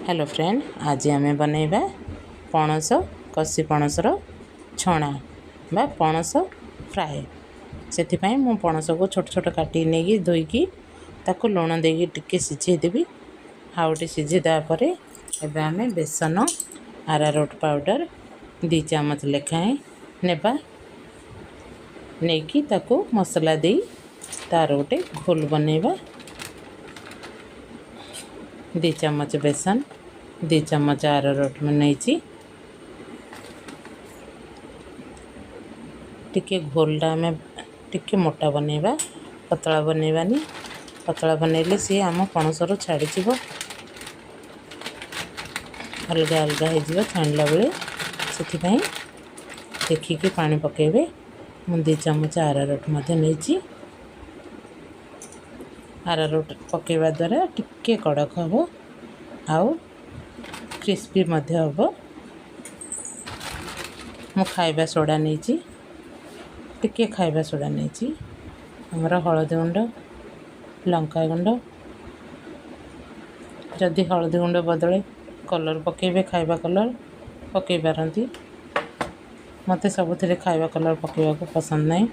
Hello friend, ଆଜି ଆମେ ବନେଇବା ପଣସ, କଷି ପଣସର ଛଣା ବା ପଣସ ଫ୍ରାଏ। ସେଥିପାଇଁ ମୁଁ ପଣସକୁ ଛୋଟ ଛୋଟ କାଟିକି ନେଇକି ଧୋଇକି ତାକୁ ଲୁଣ ଦେଇକି ଟିକେ ସିଝେଇ ଦେବି। ଆଉ ଟିକେ ସିଝେଇ ଦେବା ପରେ ଏବେ ଆମେ ବେସନ, ଆରାରୁଟ୍ ପାଉଡ଼ର 2 ଚାମଚ ଲେଖାଏଁ ନେବା। ନେଇକି ତାକୁ ମସଲା ଦେଇ ତାର ଗୋଟେ ଘୋଲ ବନେଇବା। 2 ଚାମଚ ବେସନ, 2 ଚାମଚ ଆରାରୁଟ୍ ମୁଁ ନେଇଛି। ଟିକେ ଘୋଲଟା ଆମେ ଟିକେ ମୋଟା ବନେଇବା, ପତଳା ବନେଇବାନି। ପତଳା ବନେଇଲେ ସିଏ ଆମ ପଣସରୁ ଛାଡ଼ିଯିବ, ଅଲଗା ଅଲଗା ହେଇଯିବ ଛାଣିଲା ବେଳେ। ସେଥିପାଇଁ ଦେଖିକି ପାଣି ପକାଇବେ। ମୁଁ 2 ଚାମଚ ଆରାରୁଟ୍ ମଧ୍ୟ ନେଇଛି। ଆରାରୁଟ୍ ପକାଇବା ଦ୍ୱାରା ଟିକେ କଡ଼କ ହେବ ଆଉ କ୍ରିସ୍ପି ମଧ୍ୟ ହେବ। ମୁଁ ଖାଇବା ସୋଡ଼ା ନେଇଛି, ଟିକେ ଖାଇବା ସୋଡ଼ା ନେଇଛି। ଆମର ହଳଦୀ ଗୁଣ୍ଡ, ଲଙ୍କା ଗୁଣ୍ଡ, ଯଦି ହଳଦୀ ଗୁଣ୍ଡ ବଦଳେ କଲର୍ ପକାଇବେ, ଖାଇବା କଲର୍ ପକାଇ ପାରନ୍ତି। ମୋତେ ସବୁଥିରେ ଖାଇବା କଲର୍ ପକାଇବାକୁ ପସନ୍ଦ ନାହିଁ,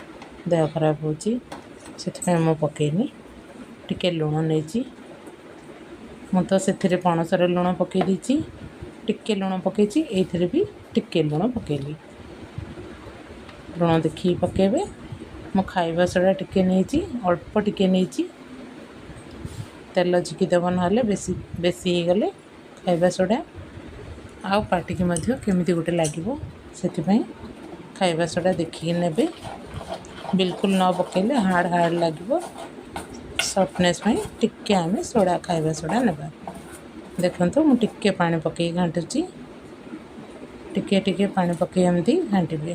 ଦେହ ଖରାପ ହେଉଛି, ସେଥିପାଇଁ ମୁଁ ପକାଇନି। ଟିକେ ଲୁଣ ନେଇଛି। ମୁଁ ତ ସେଥିରେ ପଣସରେ ଲୁଣ ପକାଇ ଦେଇଛି, ଟିକେ ଲୁଣ ପକାଇଛି, ଏଇଥିରେ ବି ଟିକେ ଲୁଣ ପକାଇଲି। ଲୁଣ ଦେଖିକି ପକାଇବେ। ମୁଁ ଖାଇବା ସୋଡ଼ା ଟିକେ ନେଇଛି, ଅଳ୍ପ ଟିକେ ନେଇଛି। ତେଲ ଝିକିଦେବ, ନହେଲେ ବେଶୀ ବେଶୀ ହେଇଗଲେ ଖାଇବା ସୋଡ଼ା ଆଉ ପାଟିକି ମଧ୍ୟ କେମିତି ଗୋଟେ ଲାଗିବ। ସେଥିପାଇଁ ଖାଇବା ସୋଡ଼ା ଦେଖିକି ନେବେ। ବିଲକୁଲ ନ ପକାଇଲେ ହାର୍ଡ଼ ହାର୍ଡ଼ ଲାଗିବ। ସଫ୍ଟନେସ୍ ପାଇଁ ଟିକେ ଆମେ ସୋଡ଼ା, ଖାଇବା ସୋଡ଼ା ନେବା। ଦେଖନ୍ତୁ ମୁଁ ଟିକେ ପାଣି ପକାଇ ଘାଣ୍ଟୁଛି। ଟିକେ ଟିକେ ପାଣି ପକାଇ ଏମିତି ଘାଣ୍ଟିବେ।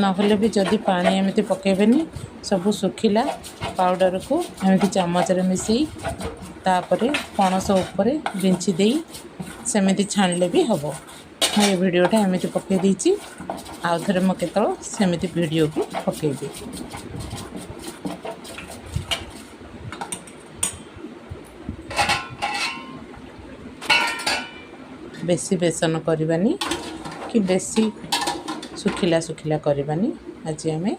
ନହେଲେ ବି ଯଦି ପାଣି ଏମିତି ପକାଇବେନି, ସବୁ ଶୁଖିଲା ପାଉଡ଼ରକୁ ଏମିତି ଚାମଚରେ ମିଶାଇ ତାପରେ ପଣସ ଉପରେ ବିଞ୍ଚି ଦେଇ ସେମିତି ଛାଣିଲେ ବି ହେବ। ମୁଁ ଏ ଭିଡ଼ିଓଟା ଏମିତି ପକାଇ ଦେଇଛି, ଆଉ ଥରେ ମୁଁ କେତେବେଳେ ସେମିତି ଭିଡ଼ିଓ ବି ପକାଇବି। ବେଶୀ ବେସନ କରିବାନି କି ବେଶୀ ଶୁଖିଲା ଶୁଖିଲା କରିବାନି। ଆଜି ଆମେ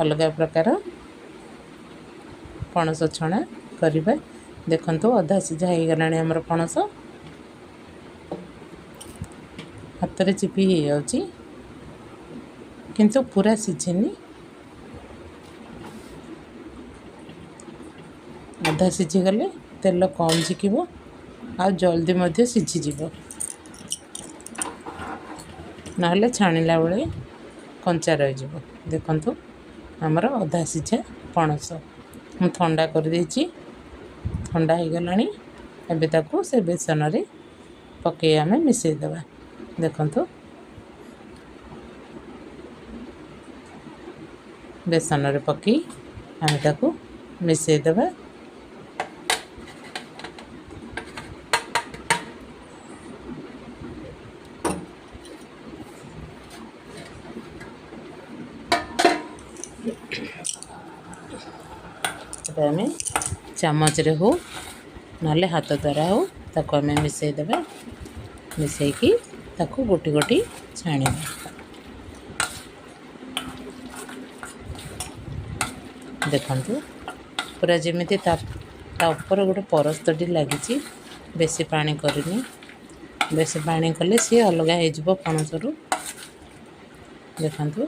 ଅଲଗା ପ୍ରକାର ପଣସ ଛଣା କରିବା। ଦେଖନ୍ତୁ ଅଧା ସିଝା ହେଇଗଲାଣି ଆମର ପଣସ, ହାତରେ ଚିପି ହେଇଯାଉଛି, କିନ୍ତୁ ପୁରା ସିଝିନି। ଅଧା ସିଝିଗଲେ ତେଲ କମ୍ ଝିକିବ ଆଉ ଜଲ୍ଦି ମଧ୍ୟ ସିଝିଯିବ, ନହେଲେ ଛାଣିଲା ବେଳେ କଞ୍ଚା ରହିଯିବ। ଦେଖନ୍ତୁ ଆମର ଅଧା ସିଝା ପଣସ ମୁଁ ଥଣ୍ଡା କରିଦେଇଛି, ଥଣ୍ଡା ହେଇଗଲାଣି। ଏବେ ତାକୁ ସେ ବେସନରେ ପକାଇ ଆମେ ମିଶାଇଦେବା। ଦେଖନ୍ତୁ ବେସନରେ ପକାଇ ଆମେ ତାକୁ ମିଶାଇଦେବା। ଏବେ ଆମେ ଚାମଚରେ ହଉ ନହେଲେ ହାତ ଦ୍ୱାରା ହଉ ତାକୁ ଆମେ ମିଶାଇଦେବା। ମିଶାଇକି ତାକୁ ଗୋଟି ଗୋଟି ଛାଣିବା। ଦେଖନ୍ତୁ ପୁରା ଯେମିତି ତା ଉପରେ ଗୋଟେ ପରସ୍ତଟି ଲାଗିଛି। ବେଶୀ ପାଣି କରିନି, ବେଶୀ ପାଣି କଲେ ସିଏ ଅଲଗା ହେଇଯିବ ପଣସରୁ। ଦେଖନ୍ତୁ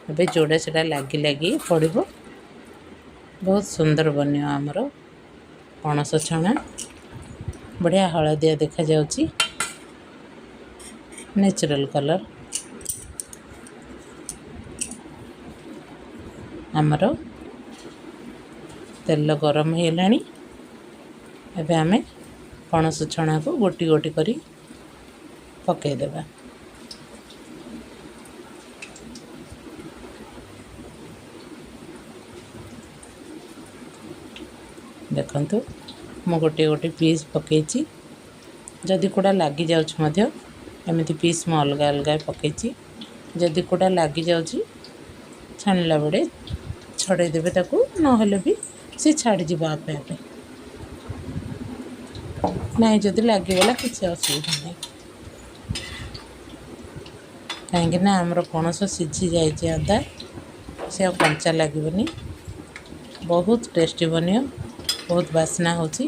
ଏବେ ଯୋଡ଼ା ସେଟା ଲାଗି ଲାଗି ପଡ଼ିବ। ବହୁତ ସୁନ୍ଦର ବନିବ ଆମର ପଣସ ଛଣା, ବଢ଼ିଆ ହଳଦିଆ ଦେଖାଯାଉଛି, ନ୍ୟାଚୁରାଲ୍ କଲର୍। ଆମର ତେଲ ଗରମ ହେଇଗଲାଣି। ଏବେ ଆମେ ପଣସ ଛଣାକୁ ଗୋଟି ଗୋଟି କରି ପକାଇଦେବା। ଦେଖନ୍ତୁ ମୁଁ ଗୋଟିଏ ଗୋଟିଏ ପିସ୍ ପକାଇଛି। ଯଦି କେଉଁଟା ଲାଗିଯାଉଛି ମଧ୍ୟ ଏମିତି ପିସ୍ ମୁଁ ଅଲଗା ଅଲଗା ପକାଇଛି। ଯଦି କେଉଁଟା ଲାଗିଯାଉଛି ଛାଣିଲା ବେଳେ ଛଡ଼େଇ ଦେବେ ତାକୁ, ନହେଲେ ବି ସେ ଛାଡ଼ିଯିବ ଆପେ ଆପେ। ନାଇଁ ଯଦି ଲାଗିଗଲା କିଛି ଅସୁବିଧା ନାହିଁ, କାହିଁକିନା ଆମର ପଣସ ସିଝି ଯାଇଛି ଅଦା, ସେ ଆଉ କଞ୍ଚା ଲାଗିବନି। ବହୁତ ଟେଷ୍ଟି ବନିବ, ବହୁତ ବାସ୍ନା ହେଉଛି।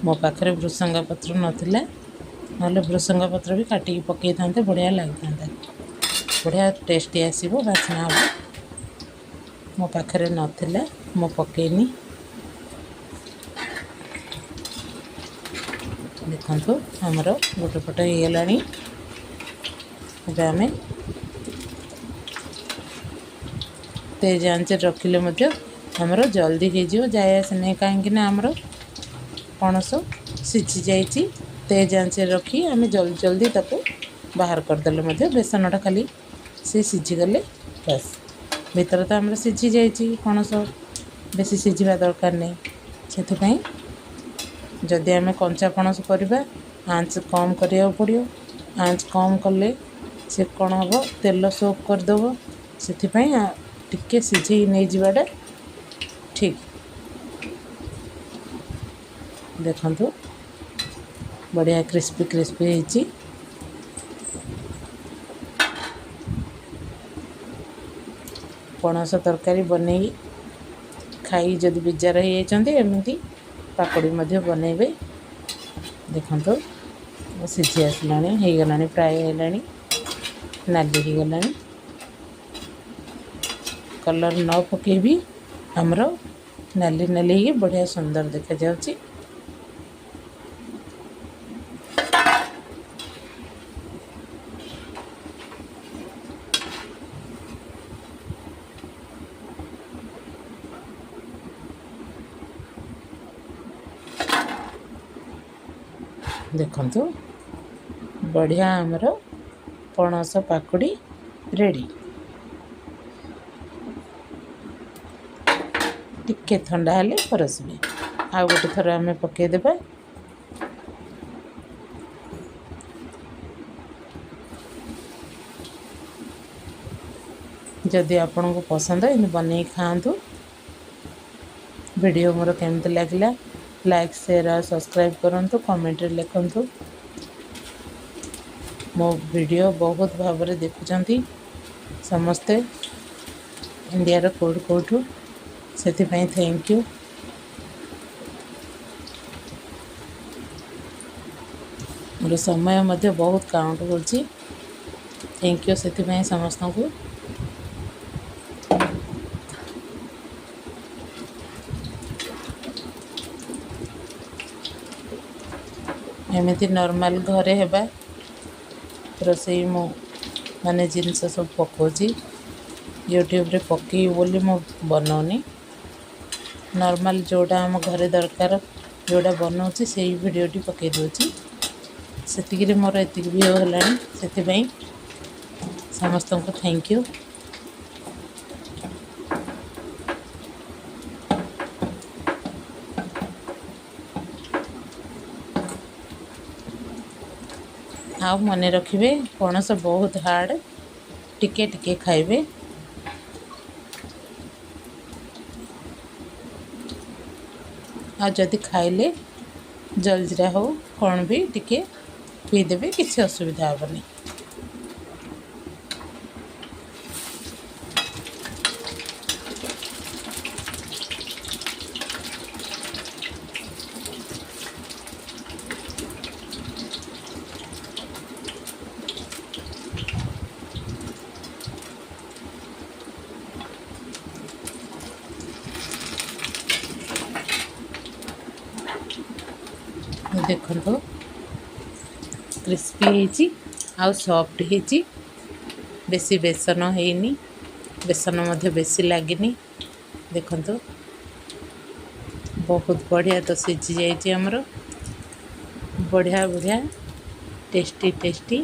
ମୋ ପାଖରେ ଭୃସଙ୍ଗ ପତ୍ର ନଥିଲା, ନହେଲେ ଭୃସଙ୍ଗ ପତ୍ର ବି କାଟିକି ପକାଇଥାନ୍ତେ, ବଢ଼ିଆ ଲାଗିଥାନ୍ତା, ବଢ଼ିଆ ଟେଷ୍ଟି ଆସିବ, ବାସ୍ନା ହେବ। ମୋ ପାଖରେ ନଥିଲା, ମୁଁ ପକାଇନି। ଦେଖନ୍ତୁ ଆମର ଗୋଟେ ପଟ ହେଇଗଲାଣି। ଏବେ ଆମେ ତେଜ ଆଞ୍ଚରେ ରଖିଲେ ମଧ୍ୟ ଆମର ଜଲ୍ଦି ହେଇଯିବ, ଯାଏ ଆସେ ନାହିଁ, କାହିଁକିନା ଆମର ପଣସ ସିଝି ଯାଇଛି। ତେଜ ଆଞ୍ଚରେ ରଖି ଆମେ ଜଲ୍ଦି ଜଲ୍ଦି ତାକୁ ବାହାର କରିଦେଲେ ମଧ୍ୟ ବେସନଟା ଖାଲି ସେ ସିଝିଗଲେ ବାସ୍। ଭିତରେ ତ ଆମର ସିଝି ଯାଇଛି ପଣସ, ବେଶୀ ସିଝିବା ଦରକାର ନାହିଁ। ସେଥିପାଇଁ ଯଦି ଆମେ କଞ୍ଚା ପଣସ କରିବା, ଆଞ୍ଚ କମ୍ କରିବାକୁ ପଡ଼ିବ। ଆଞ୍ଚ କମ୍ କଲେ ସେ କ'ଣ ହେବ, ତେଲ ସୋକ୍ କରିଦେବ। ସେଥିପାଇଁ ଟିକେ ସିଝେଇ ନେଇଯିବାଟା ଠିକ୍। ଦେଖନ୍ତୁ ବଢ଼ିଆ କ୍ରିସ୍ପି କ୍ରିସ୍ପି ହେଇଛି। ପଣସ ତରକାରୀ ବନେଇ ଖାଇ ଯଦି ବିଜାର ହେଇଯାଇଛନ୍ତି, ଏମିତି ପାକୋଡ଼ି ମଧ୍ୟ ବନେଇବେ। ଦେଖନ୍ତୁ ସିଝି ଆସିଲାଣି, ହେଇଗଲାଣି, ପ୍ରାୟ ହେଲାଣି, ନାଲି ହେଇଗଲାଣି। କଲର୍ ନ ପକେଇବି ଆମର ନାଲି ନାଲି ହେଇକି ବଢ଼ିଆ ସୁନ୍ଦର ଦେଖାଯାଉଛି। ଦେଖନ୍ତୁ ବଢ଼ିଆ ଆମର ପଣସ ପାକୁଡ଼ି ରେଡ଼ି। ଟିକେ ଥଣ୍ଡା ହେଲେ ପରସିବେ। ଆଉ ଗୋଟେ ଥର ଆମେ ପକାଇଦେବା। ଯଦି ଆପଣଙ୍କୁ ପସନ୍ଦ, ଏମିତି ବନେଇ ଖାଆନ୍ତୁ। ଭିଡ଼ିଓ ମୋର କେମିତି ଲାଗିଲା ଲାଇକ୍, ସେୟାର ଆଉ ସବସ୍କ୍ରାଇବ୍ କରନ୍ତୁ, କମେଣ୍ଟରେ ଲେଖନ୍ତୁ। ମୋ ଭିଡ଼ିଓ ବହୁତ ଭାବରେ ଦେଖୁଛନ୍ତି ସମସ୍ତେ ଇଣ୍ଡିଆର କେଉଁଠୁ କେଉଁଠୁ, ସେଥିପାଇଁ thank you. ମୋର ସମୟ ମଧ୍ୟ ବହୁତ କାଉଣ୍ଟ ହେଉଛି, thank you ସେଥିପାଇଁ ସମସ୍ତଙ୍କୁ। ଏମିତି ନର୍ମାଲ୍ ଘରେ ହେବା ରୋଷେଇ ମୁଁ ମାନେ ଜିନିଷ ସବୁ ପକାଉଛି, ୟୁଟ୍ୟୁବରେ ପକେଇବି ବୋଲି ମୁଁ ବନଉନି। ନର୍ମାଲ୍ ଯେଉଁଟା ଆମ ଘରେ ଦରକାର, ଯେଉଁଟା ବନଉଛି ସେଇ ଭିଡ଼ିଓଟି ପକାଇ ଦେଉଛି। ସେତିକିରେ ମୋର ଏତିକି ଭିଉ ହେଲାଣି, ସେଥିପାଇଁ ସମସ୍ତଙ୍କୁ thank you. ଆଉ ମନେ ରଖିବେ ପଣସ ବହୁତ ହାର୍ଡ଼, ଟିକେ ଟିକେ ଖାଇବେ। ଆଉ ଯଦି ଖାଇଲେ ଜଲଜିରା ହଉ କ'ଣ ବି ଟିକେ ପିଇଦେବେ, କିଛି ଅସୁବିଧା ହେବନି। ଦେଖନ୍ତୁ କ୍ରିସ୍ପି ହେଇଛି ଆଉ ସଫ୍ଟ ହେଇଛି, ବେଶୀ ବେସନ ହେଇନି, ବେସନ ମଧ୍ୟ ବେଶୀ ଲାଗିନି। ଦେଖନ୍ତୁ ବହୁତ ବଢ଼ିଆ ତ ସିଝି ଯାଇଛି ଆମର, ବଢ଼ିଆ ବଢ଼ିଆ ଟେଷ୍ଟି ଟେଷ୍ଟି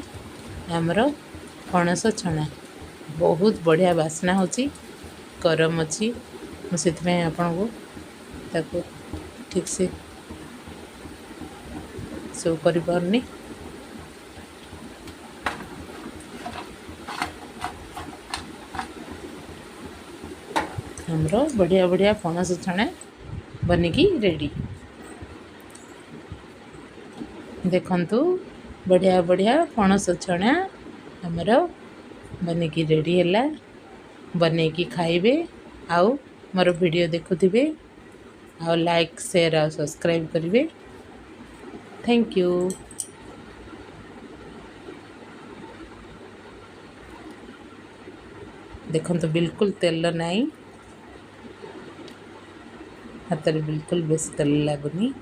ଆମର ପଣସ ଛଣା। ବହୁତ ବଢ଼ିଆ ବାସ୍ନା ହେଉଛି, ଗରମ ଅଛି, ମୁଁ ସେଥିପାଇଁ ଆପଣଙ୍କୁ ତାକୁ ଠିକ୍ସେ ସବୁ କରିପାରୁନି। ଆମର ବଢ଼ିଆ ବଢ଼ିଆ ପଣସ ଛଣା ବନିକି ରେଡ଼ି। ଦେଖନ୍ତୁ, ବଢ଼ିଆ ବଢ଼ିଆ ପଣସ ଛଣା ଆମର ବନିକି ରେଡ଼ି ହେଲା। ବନେଇକି ଖାଇବେ ଆଉ ମୋର ଭିଡ଼ିଓ ଦେଖୁଥିବେ ଆଉ ଲାଇକ୍, ସେୟାର ଆଉ ସବସ୍କ୍ରାଇବ୍ କରିବେ। Thank you. ଦେଖନ୍ତୁ, ବିଲକୁଲ ତେଲ ନାହିଁ, ହାତରେ ବିଲକୁଲ ବେଶୀ ତେଲ ଲାଗୁନି।